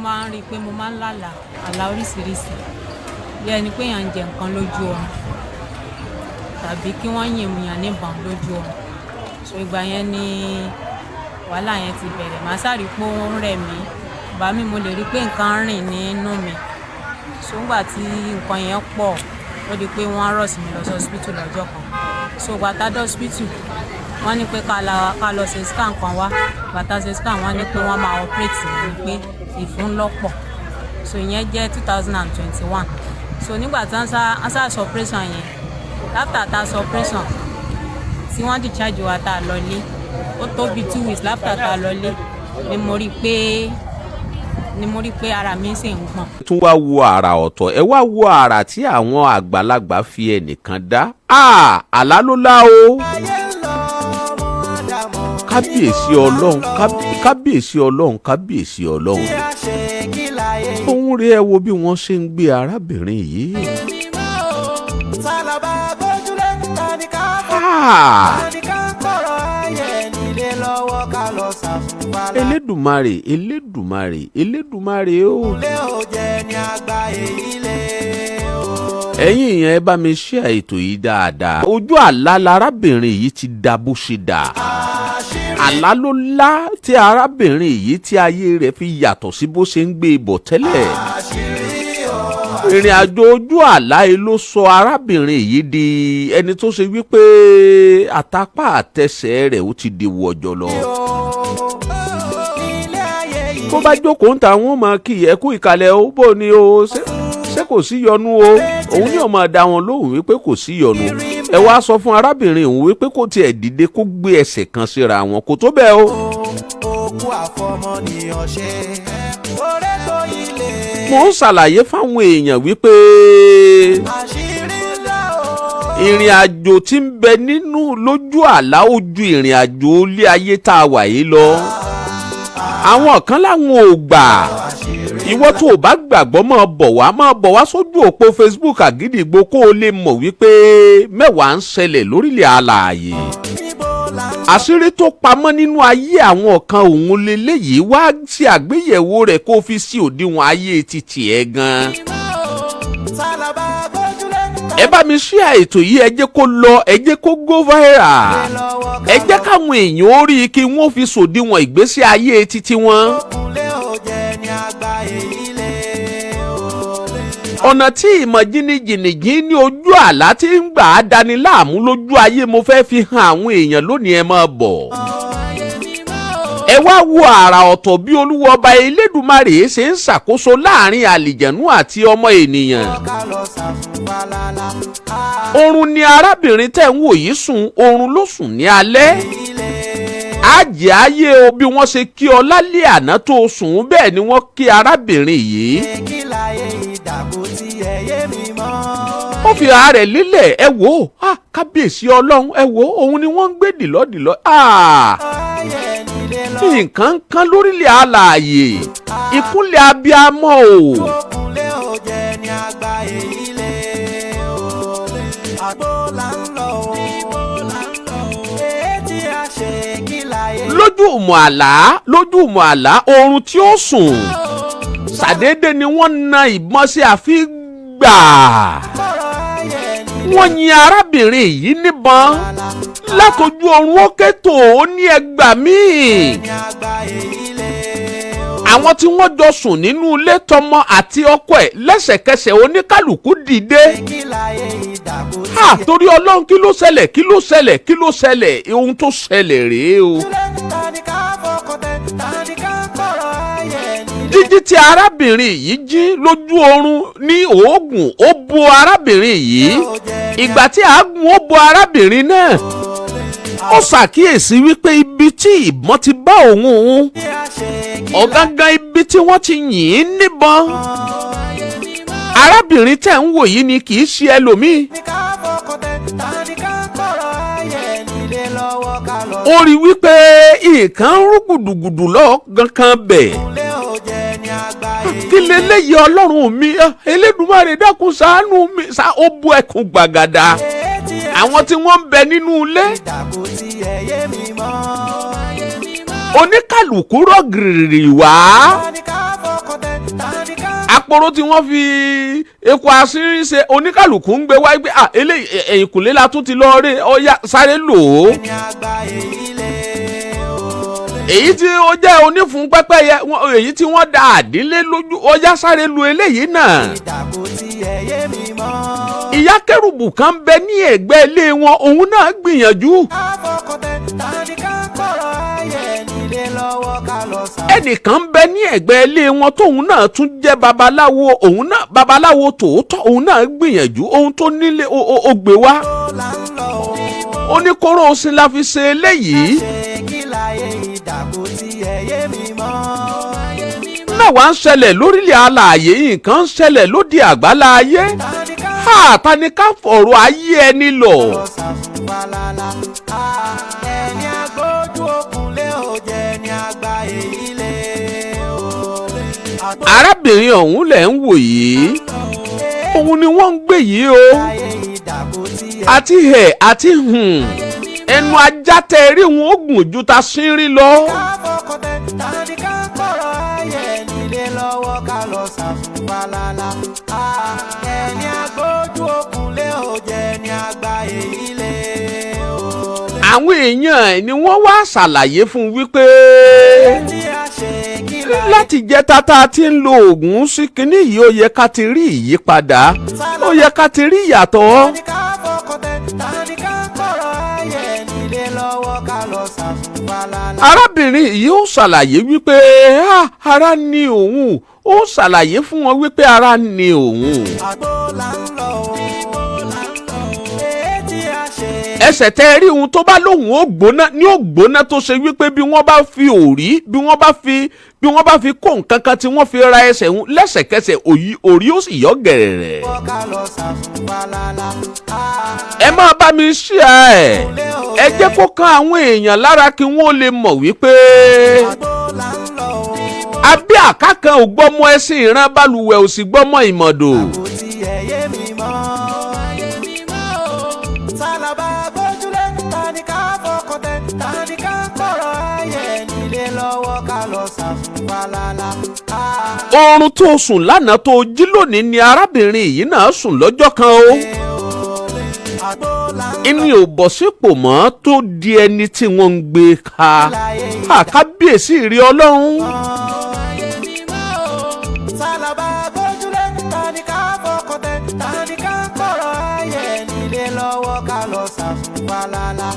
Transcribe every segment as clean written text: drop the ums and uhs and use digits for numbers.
Máa ń rí i pé mo máa ń lálàá àlá oríṣiríṣi, bí ẹni pé èèyàn ń jẹ nǹkan lójú oorun tàbí kí wọ́n yìn èèyàn níbọn lójú oorun. So ìgbà yẹn ni wàhálà yẹn ti bẹ̀rẹ̀. Màá sáré pé ó ń rẹ̀ mí, ìgbà míì mo lè rí i pé nǹkan ń rìn nínú mi. So ńgbà tí nǹkan yẹn pọ̀, ó di pé wọ́n rush mi lọ sí hospital lọ́jọ́ kan. So ìgbà tá a dé hospital, wọ́n ní pé ká lọ ṣe scan kan wá. Ìgbà tá a ṣe scan, wọ́n ní pé wọ́n máa operate mi, pé ìfun lọ́pọ̀. So ìyẹn jẹ́ 2021. So nígbà tí wọ́n sá ṣe operation yẹn, after tá a ṣe operation tí wọ́n discharge wa, tá a lọ lé, ó tó bí 2 weeks after tá a lọ lé ni mo rí pé ara mi sì ń gbọ̀n. Tún wá wo àrà ọ̀tọ̀, ẹ wá wo àrà tí àwọn àgbàlagbà fi ẹnìkan dá. Àlá ló lá o. Kábíyèsí Ọlọ́run, kábíyèsí Ọlọ́run, kábíyèsí Ọlọ́run. Òun rí, ẹ wo bí wọ́n ṣe ń gbé arábìnrin yìí. Sálábà gbójúlé tani ká fọ́ tani ká kọ̀rọ̀ ayé nílé lọ́wọ́ ká lọ ṣàfùfàlà. Elédùmarè, Elédùmarè, Elédùmarè o. Lé ò jẹ́ ní àgbà èyí lé o. Ẹ̀yin èèyàn, ẹ bá mi ṣe ètò yìí dáadáa. Ojú àlá larábìnrin yìí ti da bó ṣe dà. Àṣírí. Àlá ló lá tí arábìnrin yìí tí ayé rẹ̀ fi yàtọ̀ sí bó ṣe ń gbé e bọ̀ tẹ́lẹ̀. Àṣírí o. Ìrìn àjò ojú àlá yìí ló sọ arábìnrin yìí di ẹni tó ṣe wípé àtàpá àtẹsẹ̀ rẹ̀ ó ti di wọ̀jọ̀ lọ. Ilé ayé yìí. Bó bá jókòó ń ta, wọn máa kí ẹ kú ìkàlẹ̀ o, bó ni o, ṣé kò sí yọnu o? Òun ní ọmọ dá wọn lóhùn wípé kò sí yọnu. Ẹ wá sọ fún arábìnrin òun wípé kó tiẹ̀ dìde, kó gbé ẹsẹ̀ kan síra wọn, kò tó bẹ́ẹ̀ o. Òkú àfọmọnìyàn ṣe oore tó ilé. Mo ń ṣàlàyé fáwọn èèyàn wípé Àṣírí ńlá o. ìrìn àjò tí ń bẹ nínú lójú àlá ó ju ìrìn àjò ilé ayé tá a wà yìí lọ. Àwọn kan láwọn ò gbà. Ìwọ tó o bá gbàgbọ́, máa bọ̀ wá sójú òpó Facebook Àgídìgbò kó o lè mọ̀ wípé mẹ́wàá ń ṣẹlẹ̀ lórílẹ̀ alààyè. Níbo là ń Àṣírí tó pamọ́ nínú ayé àwọn kan òun leléyìí. Wá sí àgbéyẹ̀wò rẹ̀ kó o fi sí òdiwọ̀n ayé títì ẹ̀ gan. Sálábà gbójúlé Ẹ bá mi share ètò yìí, ẹ jẹ́ kó lọ, ẹ jẹ́ kó go viral, lọ́wọ́. Ẹ jẹ́ káwọn èèyàn ó rí i kí wọ́n fi sòdiwọ̀n ìgbésí ayé títí wọn. Kúnlé ò jẹ́ ní àgbà èyí lé o. Ọ̀nà tí ìmọ̀ jìnnìjìnnìjìn ní ojú àlá tí ń gbà á dání láàmú lójú ayé, mo fẹ́ fi hàn àwọn èèyàn lónìí. Ẹ máa bọ̀. Ẹ wá wo àrà ọ̀tọ̀ bí Olúwa Ọba Elédùmarè ṣe ń ṣàkóso láàrin àlìjẹ̀nú àti ọmọ ènìyàn. Ká lọ ṣàfùfàlàlà. Oorun ni arábìnrin tẹ̀ ń wò yìí sùn, oorun ló sùn ní alẹ́. Àjẹ́ ayé o, bí wọ́n ṣe kí ọ lálẹ́ àná tó sùn, bẹ́ẹ̀ ni wọ́n kí arábìnrin yìí. Kí láyé ìdàgbò tí ẹ yé mi mọ́. Ó fi ara rẹ̀ lélẹ̀. Ẹ wò ó, ah, kábíyèsí Ọlọ́run! Ẹ wò ó, òun ni wọ́n ń gbé dìlọ́dìlọ́. Ah, Ayé nílé lọ. nǹkan kan lórílẹ̀ alààyè, ìkúnlẹ̀ abiyamọ o. Kúnlé ò jẹ́ ní àgbà èyí lé o. Àgbo là ń lọ o. Èyí tí a ṣe kí láyé. Lójú ìmọ̀ àlá, lójú ìmọ̀ àlá, oorun tí ó sùn, ṣàdédé ni wọ́n na ìbọn sí, àfi gbà. Kọ̀rọ̀ ayé nílé. Wọ́n yin arábìnrin yìí níbọn látọjú oorun. Ó ké tó, ó ní ẹgbà míì. Ní àgbà èyí lé o. Àwọn tí wọ́n jọ sùn nínú ilé, tọmọ àti ọkọ ẹ̀, lẹ́sẹ̀kẹsẹ̀ oníkálukú dìde. Kí láyé ìdàgbò tí Ha, torí Ọlọ́run, kí ló ṣẹlẹ̀? Kí ló ṣẹlẹ̀? Kí ló ṣẹlẹ̀? Ohun tó ṣẹlẹ̀ rèé o. Tani ká fọkàn tẹ, tani ká kọ̀rọ̀ ayé nílé. Jíjí tí arábìnrin yìí jí lójú oorun ní òógùn ó bo arábìnrin yìí. Ìgbà tí àágùn ó bo arábìnrin náà, ó ṣàkíyèsí wípé ibi tí ìbọn ti bá òun òun Tí a ṣe kí ọ̀gángan, ibi tí wọ́n ti yìn ín níbọn, arábìnrin tẹ̀ ń wò yìí ni, kì í ṣe ẹlòmíì. Tani ká fọkàn tẹ, tani ká kọ̀rọ̀ ayé nílé lọ́wọ́ ká lọ. Ó rí wípé nǹkan ń rú gùdùgùdù lọ́ọ̀gán kan bẹ̀. Kúnlé ò jẹ́ ní àgbà èyí. Kí leléyìí? Ọlọ́run mi, ah, Elédùmarè, dákun ṣàánú mi. Ṣá ó bú ẹkún gbàgàdà. Èyí tí a Àwọn tí wọ́n ń bẹ nínú ilé, ìdàgbò tí ẹ yé mi mọ́. Oníkàlùkù rọ̀ gìrì wá. Tani ká fọkàn tẹ, Àpòrò tí wọ́n fi eku asínrín ṣe, oníkàlùkù ń gbé wáyé pé à eléyìí ẹ̀yìnkùlé la tún ti lọ rí, ọ̀yá sáré lò ó. Ẹni àgbà èyí lé o. Èyí tí ó jẹ́ onífun pẹ́pẹ́yẹ, èyí tí wọ́n da àdínlé lójú, ọ̀yá sáré lu eléyìí náà. Ìdàgbò tí ẹyẹ mi mọ́. Ìyá kérubù kan bẹ ní ẹ̀gbẹ́ ilé wọn, òun náà gbìyànjú. Àfọkọ̀tẹ̀ tani ká kọ̀rọ̀ ayé nílé lọ́wọ́ ká lọ sá. Ẹnìkan ń bẹ ní ẹ̀gbẹ́ ilé wọn tóun náà tún jẹ́ babaláwo, òun náà babaláwo tòótọ́, òun náà gbìyànjú ohun tó nílé ó gbé wá. Ó là ń lọ o. Ó ní kóró osin la fi ṣe eléyìí. Ṣé kí láyé ìdàgbò tí ẹyẹ mi mọ́. Náà wá ń ṣẹlẹ̀ lórílẹ̀ alààyè, nǹkan ń ṣẹlẹ̀ lóde àgbálá ayé. Tani ká Ha, ta ni ká fọ̀rọ̀ ayé ẹni lọ? lọ sàfún falala. Ẹni agbójú òkun lé ò jẹ́ ní àgbà èyí lé o. Àgbò Arábìnrin ọ̀hún lẹ̀ ń wò yìí, òun ni wọ́n ń gbé yìí o. láyé ìdàgbò tí ẹ Àti hẹ̀ àti hùn, ẹnu ajá tẹ rí wọn ó gùn ju ta sínrín lọ. Àfọkọ̀tẹ̀ tani ká kọ̀rọ̀ ayé nílé lọ́wọ́ ká lọ sàfún falala. Ẹni agbójú òkun lé ò jẹ́ ní àgbà èyí lé o. Àwọn èèyàn ẹ̀ ni wọ́n wá ṣàlàyé fún un wípé Tí a ṣe kí láyé láti jẹ́ tata tí ń lo oògùn sí kinní yìí, ó yẹ ká ti rí ìyípadà, ó yẹ ká ti rí ìyàtọ̀. Tani ká fọkọ̀tẹ̀ tani ká kọ̀rọ̀ ayé nílé lọ́wọ́ ká lọ sàfún falala. Arábìnrin yìí ó ṣàlàyé wípé "Ah, ara ni òun." Ó ṣàlàyé fún wọn wípé ara ni òun. Àgbo là ń lọ o. Èyí tí a ṣe Ẹsẹ̀ tẹ́ ẹ rí ohun tó bá lóhùn ó gbóná ní ó gbóná, tó ṣe wípé bí wọ́n bá fi òrí, bí wọ́n bá fi kó nǹkan kan tí wọ́n fi ra ẹsẹ̀ ń lẹ́sẹ̀kẹsẹ̀, òyì òrí ó sì yọ gẹ̀rẹ̀rẹ̀. ká lọ sàfún falala. Ẹ máa bá mi ṣí ẹ, ẹ jẹ́ kó kan àwọn èèyàn lára kí wọ́n lè mọ̀ wípé Àgbo là ń lọ o. abẹ́ àká kan ò gbọ́mọ ẹṣin, ìran balùwẹ̀ ò sì gbọ́mọ ìmọ̀dò. Kò tí ẹyẹ mi mọ́. Sálábà gbójúlé tani ká fọkọ̀tẹ̀ tani ká kọ̀rọ̀ ayé nílé lọ́wọ́ ká lọ sàfún falala. Oorun tó sùn lánàá tó jí lónìí ni arábìnrin yìí náà sùn lọ́jọ́ kan o. Àgbo là ń Inú ò bọ̀ sípò mọ́ tó di ẹni tí wọ́n ń gbé ka. Àkábíyèsí rí Ọlọ́run. Sálábà gbójúlé tani ká fọkọ̀tẹ̀ tani ká kọ̀rọ̀ ayé nílé lọ́wọ́ ká lọ sàfún falala.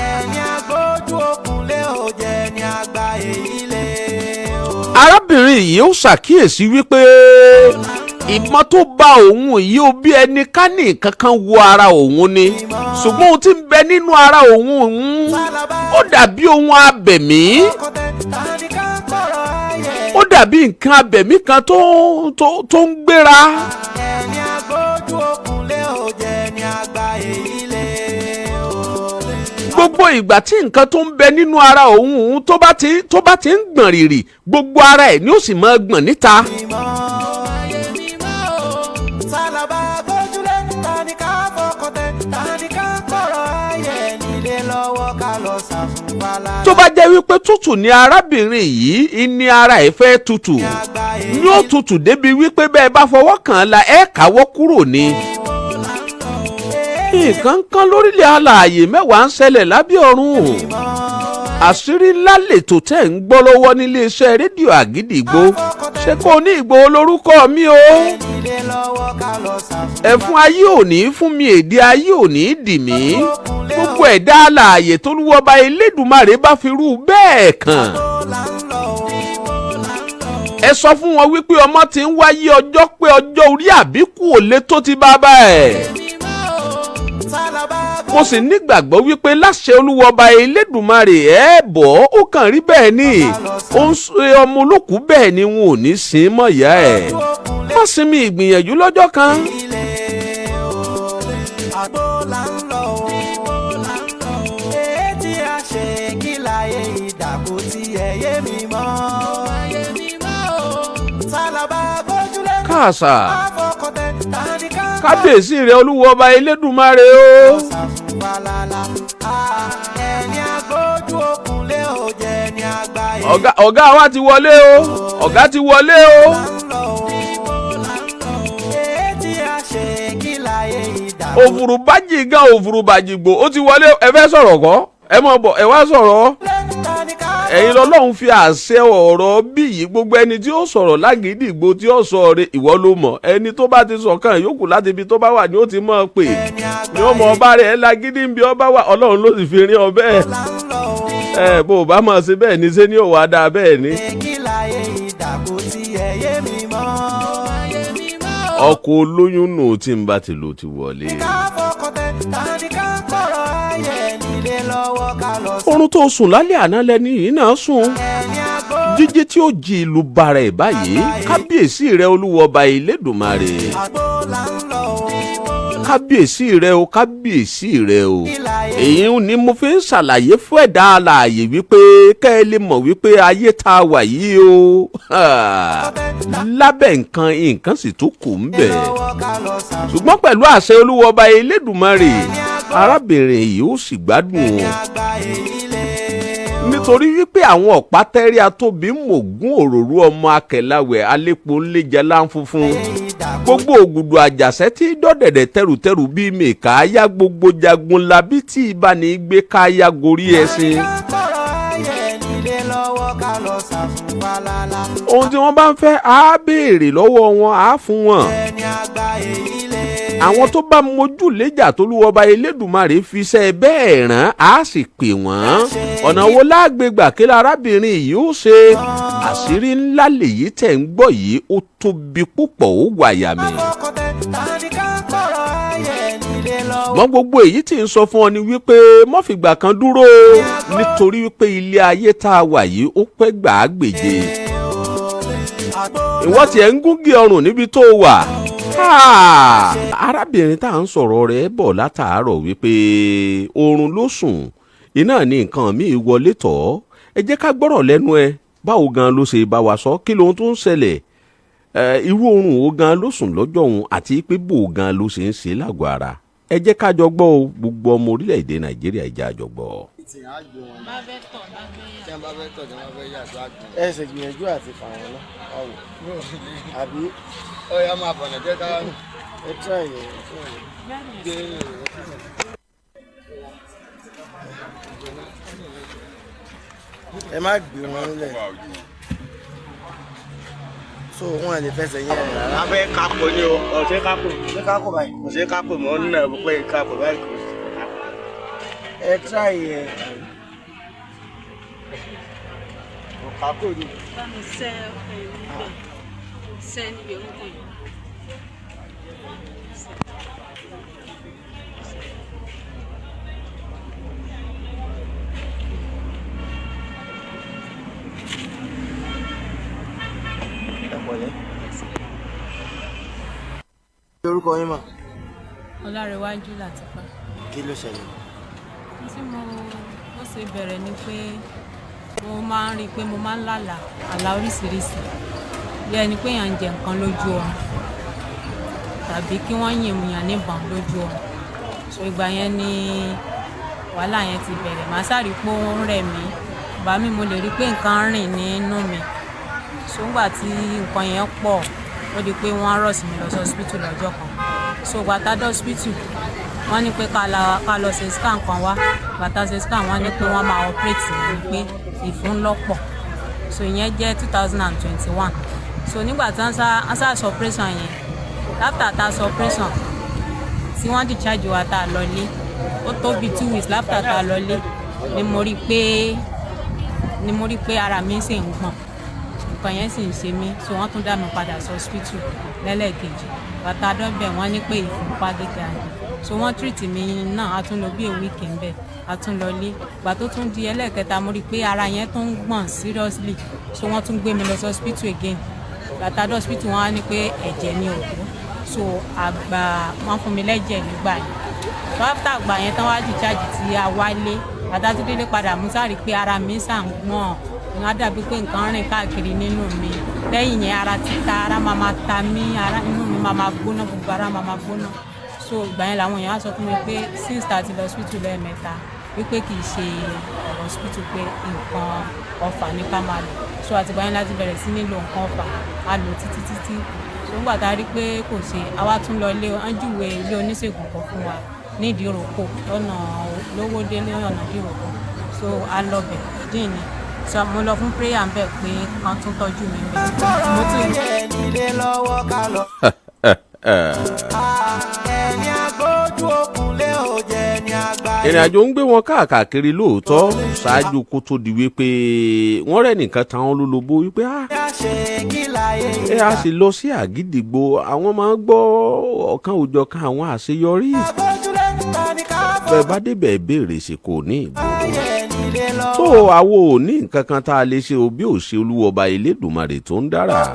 Ẹni agbójú òkun lé ò jẹ́ ní àgbà èyí lé o. Arábìnrin yìí ó ṣàkíyèsí wípé ìbọn tó bá òun yìí ó bí ẹni ká ní nǹkan kan wo ara òun ni, ṣùgbọ́n ohun tí ń bẹ nínú ara òun òun ó dàbí ohun abẹ̀mí, Fọkọ̀tẹ̀ tani ká kọ̀rọ̀ ayé ó dàbí nǹkan abẹ̀mí kan tó ń gbéra. Ẹni agbójú òkun lé ò jẹ́ ní àgbà èyí lé o. Gbogbo ìgbà tí nǹkan tó ń bẹ nínú ara òun òun tó bá ti ń gbọ̀n rìrì, gbogbo ara ẹ̀ ni ó sì máa gbọ̀n níta. Sálábà gbójúlé tani ká fọkọ̀tẹ̀ tani ká kọ̀rọ̀ ayé nílé lọ́wọ́ ká lọ sàfún falala. Tó bá jẹ́ wípé tútù ni arábìnrin yìí ní ara ẹ̀ fẹ́ tutù ní, ó tutù débi wípé bẹ́ẹ̀ bá fọwọ́ kàn án la ẹ̀ káwọ́ kúrò ni. Nǹkan kan lórílẹ̀ alààyè, mẹ́wàá ń ṣẹlẹ̀ lábẹ́ ọ̀run. Àṣírí ńlá lètò tẹ́ ń gbọ́ lọ́wọ́ nílé iṣẹ́ rédíò Àgídìgbò. Ṣé kò ní Ìgbòho lórúkọ mi o. Nílé lọ́wọ́ ká lọ sàfún Ẹ̀fún ayé ò ní fún mi, èdè ayé ò ní dì mí. Gbogbo ẹ̀dá alààyè tólúwọ́ba Elédùmarè bá fi rú bẹ́ẹ̀ kàn, là ń lọ o. ẹ sọ fún wọn wípé ọmọ ti ń wáyé ọjọ́ pé ọjọ́ orí àbíkú ò lè tó ti bàbá ẹ̀. Sálábà Mo sì nígbàgbọ́ wípé láṣẹ Olúwọba Elédùmarè ẹ̀ bọ́ ó kàn rí bẹ́ẹ̀ ni ó ń ṣe ọmọ olókùú, bẹ́ẹ̀ ni wọn ò ní sin mọ́ ìyá ẹ̀. Má sinmi ìgbìyànjú lọ́jọ́ kan. Ilé o. Àgbo là ń lọ o. Èyí tí a ṣe kí láyé ìdàgbò tí ẹyẹ mi mọ́. Sálábà gbójúlé Káàsà. àfọkọ̀tẹ̀ tani ká Kábíyèsí rẹ Olúwọba Elédùmarè o. sàfún falala. Ẹni agbójú òkun lé ò jẹ́ ní àgbà èyí Ọ̀gá wa ti wọlé o, ọ̀gá ti wọlé o. là ń lọ o. Òfurubájì gan, òfurubàjìgbò ó ti wọlé. Ẹ fẹ́ sọ̀rọ̀ kọ́, ẹ mọ̀ bọ̀, ẹ wá sọ̀rọ̀. Ẹ̀yin lọ́lọ́run fi àṣẹ ọ̀rọ̀ bí yìí. Gbogbo ẹni tí ó sọ̀rọ̀ lágídígbò tí ó sọ ọ̀rẹ́, ìwọ ló mọ̀. Ẹni tó bá ti sọ̀kan yòókù láti ibi tó bá wà ni ó ti mọ̀ pé ni ó mọ ọba rẹ̀ lágídí ń bí ọba wà. Ọlọ́run ló sì fi rí ọ bẹ́ẹ̀. Ẹ bó o bá máa ṣe bẹ́ẹ̀ ni, ṣé ni ò wá dáa bẹ́ẹ̀ ni. Kí láyé ìdàgbò tí ẹ yé mi mọ́. Ọkọ̀ olóyún nù tí ń bá ti lò ti wọlé. Ká fọkàn tẹ tani ká kọ̀rọ̀ ayé nílé lọ́wọ́ ká lọ sọ. Oorun tó sùn lálẹ́ àná lẹ́ni yìí náà sùn. Ẹni àgbo Jíjí tí ó jí ìlú bara ẹ̀ báyìí, kábíyèsí rẹ, Olúwọba Ìlédùmarè. Àgbo là ń lọ o. Kábíyèsí rẹ o, kábíyèsí rẹ o. Èyí ni mo fi ń ṣàlàyé fún ẹ̀dá alààyè wípé kẹ́ ẹ lè mọ̀ wípé ayé tá a wà yìí o, lábẹ́ nǹkan, nǹkan sì tún kù ń bẹ̀. Lọ́wọ́ ká lọ sàbò. Ṣùgbọ́n pẹ̀lú àṣẹ Olúwọba Elédùmarè, arábìnrin yìí ó sì gbádùn o, Àgbà èyí lè. Nítorí wípé àwọn ọ̀pá tẹ́rí atóbi mògún òròrú ọmọ akẹ̀láwẹ̀ alépo ńlẹ́jà láǹfunfun, gbogbo ògùdù àjàṣẹ́ tí dọ́dẹ̀dẹ̀ tẹrùtẹrù bíi mèkáyá, gbogbo jagun labí tí ìbáni gbé káyá gorí ẹṣin. Ká kọ̀rọ̀ ayé nílé lọ́wọ́ ká lọ sàfún falala. Ohun tí wọ́n bá ń fẹ́, á béèrè lọ́wọ́ wọn, á fún wọn. Ẹni àgbà èyí lè. Àwọn tó bá mojú léjà tólúwọba Elédùmarè fi iṣẹ́ bẹ́ẹ̀ rán, á sì pè wọ́n. Ọ̀nà wo lágbègbà kí arábìnrin yìí ó ṣe? Àṣírí ńlá lèyí tẹ̀ ń gbọ́ yìí, ó tóbi púpọ̀, ó wàyà mi. Fọkàn tẹ tani ká kọ̀rọ̀ ayé nílé lọ́wọ́. Mọ gbogbo èyí tí ń sọ fún ọ ni wípé mọ́fìgbà kan dúró, nítorí wípé ilé ayé tá a wà yìí, ó pẹ́ gbàágbèje. Àgbo Ìwọ tiẹ̀ ń gúngi ọrùn níbi tó wà. Arábìnrin tá à ń sọ̀rọ̀ rẹ̀ bọ̀ látàárọ̀ wípé oorun ló sùn, iná ní nǹkan míì wọlé tọ̀. Ẹ jẹ́ ká gbọ́rọ̀ lẹ́nu ẹ. Báwo gan ló ṣe bá wa sọ? Kí lóhun tó ń ṣẹlẹ̀? Irú oorun wo gan ló sùn lọ́jọ́ òun, àti pé bò gan ló ṣe ń ṣe lágọ̀ọ́ ara? Ẹ jẹ́ ká jọ gbọ́ o. Gbogbo ọmọ orílẹ̀-èdè Nàìjíríà, ẹ jẹ́ á jọ gbọ́. Bá fẹ́ tọ̀, bá fẹ́ yà. Tí wọ́n bá fẹ́ tọ̀, tí wọ́n bá fẹ́ yà tó àgbọn. Ẹ ṣe gbìyànjú àti fà wọ́n náà ọ̀wọ̀ àbí? Ó yá, máa bọ̀nà jẹ́ ká Ẹ try ẹ, ẹ try ẹ. Gbé. Ẹ má gbé wọn lẹ̀, so wọn lè fẹsẹ̀ yẹn rìn rárá. Abẹ́ kápò ni o, ọ̀sẹ̀ kápò. Ṣé ká kó báyìí? Ọ̀sẹ̀ kápò mọ́ nínú ẹ̀ pé kápò báyìí kò sí. Ẹ try ẹ. Kápò ni. Bá mi sẹ́ ẹ̀yìn níbẹ̀, sẹ́ níbi orúnkún yìí. Ẹ pẹ̀lẹ́. Kí orúkọ yín mà? Ọlárẹ̀wájú Làtífà. Kí ló ṣẹlẹ̀? Tí mo ó ṣe bẹ̀rẹ̀ ni pé mo máa ń rí i pé mo máa ń lálàá àlá oríṣiríṣi, bí ẹni pé èèyàn ń jẹ nǹkan lójú oorun tàbí kí wọ́n yìn èèyàn níbọn lójú oorun. So ìgbà yẹn ni wàhálà yẹn ti bẹ̀rẹ̀. Màá sáré pé ó ń rẹ̀ mí, ìgbà mi mo lè rí i pé nǹkan ń rìn nínú mi. So ńgbà tí nǹkan yẹn pọ̀, ó di pé wọ́n rush mi lọ sí hospital lọ́jọ́ kan. So ìgbà tá a dé hospital, wọ́n ní pé ká lọ ṣe scan kan wá. Ìgbà tá a ṣe scan, wọ́n ní pé wọ́n máa operate mi, pé ìfun lọ́pọ̀. So ìyẹn jẹ́ 2021. So nígbà tí wọ́n sá ṣe operation yẹn, after tá a ṣe operation tí wọ́n discharge wa tá a lọ lé, ó tó bí 2 weeks after tá a lọ lé ni mo rí pé ara mi sì ń gbọ̀n, nǹkan yẹn sì ń ṣe mí. So wọ́n tún dá mi padà sí hospital lẹ́lẹ́kejì. Bàtà dọ́bẹ̀, wọ́n ní pé ìfúnpá gíga ni. So wọ́n treat mi náà, a tún lò bí a week ńbẹ̀, a tún lọ lé. Ìgbà tó tún di ẹlẹ́ẹ̀kẹta, mo rí i pé ara yẹn tún ń gbọ̀n seriously, so wọ́n tún gbé mi lọ sí hospital again. Bàtà dọ́ hospital, wọ́n á ní pé ẹ̀jẹ̀ ni ò tó, so àgbà wọ́n fún mi lẹ́jẹ̀ nígbà yẹn. So after àgbà yẹn tán, wá discharge tí a wálé. Bàtà tó délé padà, mo sáré pé ara mi sàn gbọ̀n, ìwọ́n á dàbí pé nǹkan rìn káàkiri nínú mi. Lẹ́yìn yẹn, ara títa, ara máa ma ta mí, ara inú mi máa ma gbóná, gbogbo ara máa ma gbóná. So ìgbà yẹn làwọn èèyàn á sọ fún mi pé since tá a ti lọ hospital lẹ́ẹ̀mẹ́ta Wípé kì í ṣe ọ̀rọ̀ hospital, pé nǹkan ọfà ní ká máa lò. So àtìgbà yẹn láti bẹ̀rẹ̀ sí ní lo nǹkan ọfà. A lò títí títí. So nígbà tá a rí pé kò ṣe, àwa tún lọ ilé, wọ́n júwe ilé oníṣègùn kan fún wa ní Ìdíròkò, lọ́nà Lówódé, ní ọ̀nà Ìdíròkò. So a lọ bẹ̀ dín ní. So mo lọ fún prayer ń bẹ̀ pé kan tún tọ́jú mi bẹ̀. Mo tún Kọ̀rọ̀ ayé nílé lọ́wọ́ ká lọ. Ẹni agbójú òkun lé ò jẹ́ ní àgbáyé. Ìrìn àjò ń gbé wọn káàkiri lóòótọ́ ṣáájú kó tó di wípé wọ́n rẹ̀ nìkan táwọn lólobó wípé ah, Bí a ṣe kí láyé. Ẹ á sì lọ sí Àgídìgbo, àwọn máa ń gbọ́ ọ̀kan òjọ̀kan àwọn àṣeyọrí. Agbójúlé ta ni ká Bẹ́ẹ̀ bá débẹ̀, béèrè sí kò ní ìgboro. fọkàn nílé lọ́wọ́. Tó àwo ò ní nǹkan kan tá a lè ṣe òbí ò ṣe, Olúwọba Elédùmarè tó ń dára.